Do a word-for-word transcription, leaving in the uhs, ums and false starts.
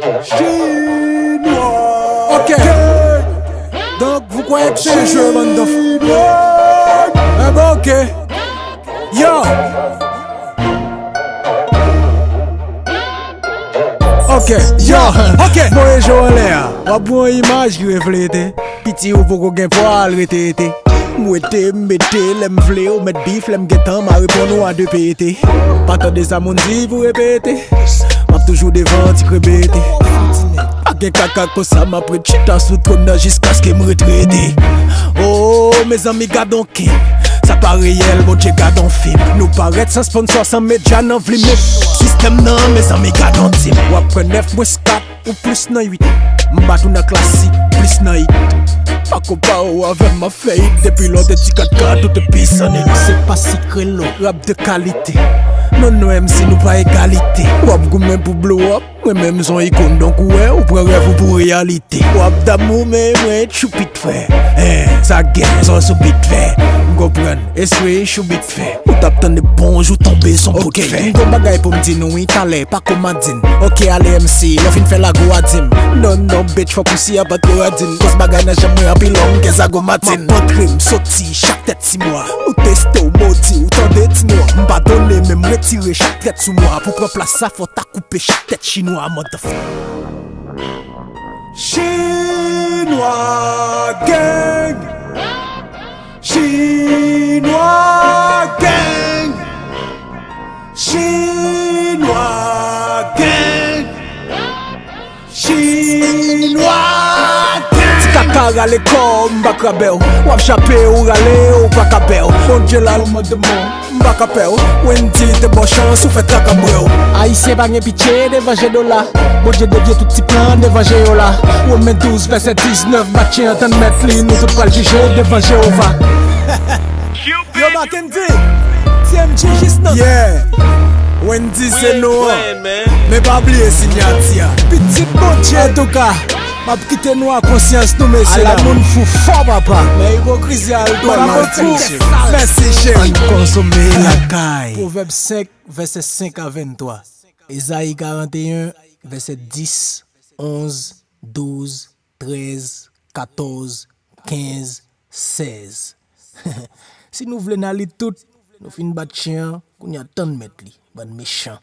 Chinwa. Ok. Donk, vous croyez que c'est un jeu, bande de f-, eh ben, ok. Yo. Ok, yo, ok. Voye je w anlè a. W ap gen yon imaj ki reflete. Piti ou poko gen pwa al rete ete. M wete, m mete, lè m vle, ou mèt bif, lè m gen tan, m a reponn ou a de pete. Pa tande sa moun di pou repete. M ap toujou devan, ti krebete. Pa gen kaka konsa, m ap ret chita sou twòn nan jiskaske m retrete. Oh, mezanmi, gad on king. Sa pa reyèl, Bondye gad on fim. Nou parèt san sponsò, san medya nan vlim. Sistèm nan, mezanmi, gad on tim. W ap pran nèf mwens kat ou plis nan uit. M bat ou nan klasik, plis nan it. Pa konpare w avè m, m ap fè it depi lè w te ti kat kat, ou te pi san nèg. Se pa sikrelo, rap de kalite. Non, non, M C, nou pa egalite. W ap goumen pou blow up, mwen menm son ikòn, donk ou wè, ou pran rèv ou pou reyalite. W ap damou, men mwen tchoupit fè. Eh, sa gen, son sou bit fè. M konprann, espre choubit fè. Ou t ap tann bon jou tonbe son bout fè. M gon bagay pou m di nou wi, talè, pa kòmandin. Ok, ale M C, lè w fin fè lago a di m. Non, non, bitch, fòk ou si a bat yo a di m. Kòs bagay nan janm mwen anpil lò, m gen zago matin. M ap antre, m soti, chak tèt si mwa. Ou teste, ou modi, ou tande ti nwa. M padone, men m retire chak trèt sou mwa. Pou pran plas sa, fò ta koupe chak tèt chinwa, motherfucker. Chinwa gang. Chinwa gang. Chinwa gang. Chinwa gang. Ti kaka rale kò, m pa krabew. W ap chape, ou rale, ou pa ka pèw. Bondye la, l mande mò. M pa ka pè w. Wendy te bò chans ou fè traka bwè w. Ayisyen pa gen pitye devan je dola. Bondye devye tout ti plan devan je yo la. Women douz vèsè diznèf, bat chen an tann mèt li, nou tout pral jije devan Jewova. Yo, Mackendy, T M G jis nan. Yeah. Wendy se nou an. Men pa bliye sinyati a. Pitit Bondye. Antouka, m ap kite nou a konsyans nou, mesye dam. Ala moun fou fò, papa. Men ipokrizi a l twò lwen, mesye. Mèsi, cheri. Ann konsome lakay. Pwovèb senk, vèsè senk a venntwa. Ezayi karanteyen, vèsè dis, onz, douz, trèz, katòz, kenz, sèz. Si nou vle n a li tout, nou fin bat chen an, kounye a tann mèt li, bann mechan.